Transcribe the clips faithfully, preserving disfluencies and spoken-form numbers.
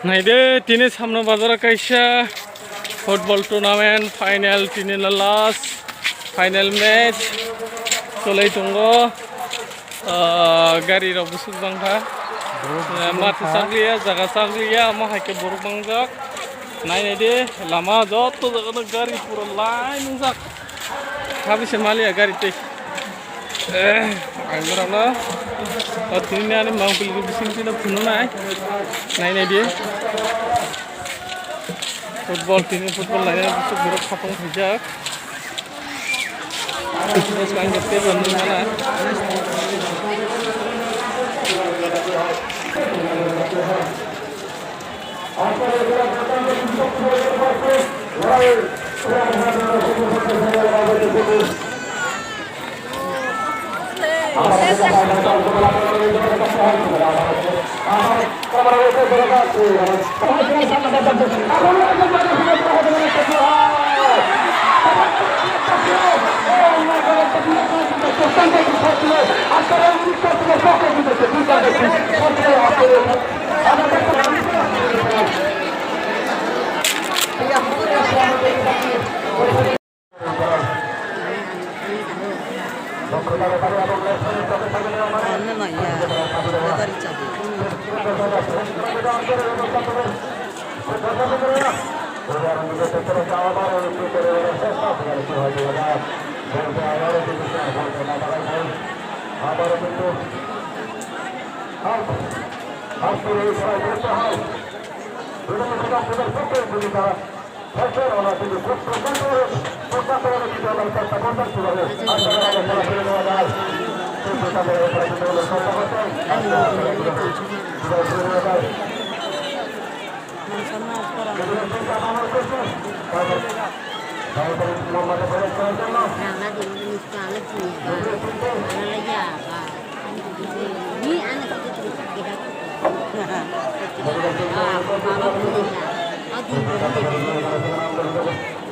Naide, tini samno bazar kaisa football tournament final, tini na last final match cholai tongo. Ah, gari rok bwswk bangkha. Borok bwswk bangkha. Matha chakliya, jaga chakliya, omo hai khe borok bangjak. Nai naide, lama joto jaga no gari pura line wngjak. Habise maliya gari tei. Eh, ang borokno o tini ani mangpili bising tino phunuknai. Nai naidi. Football, tini football nainai borok khatong khaijak. Bwskang khe teibo nukmana.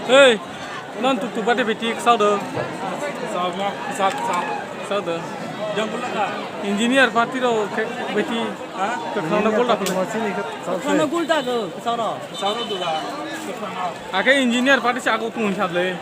Hey, non tu tu bade beti ksau do. Ksau do. Engineer party ro beti. Kwkhwrangno gul da phano. Kwkhwrangno gul da go, kwcharo. Kwcharo dula, kwkhwrangno. Akhe engineer party se ago tong hisaple.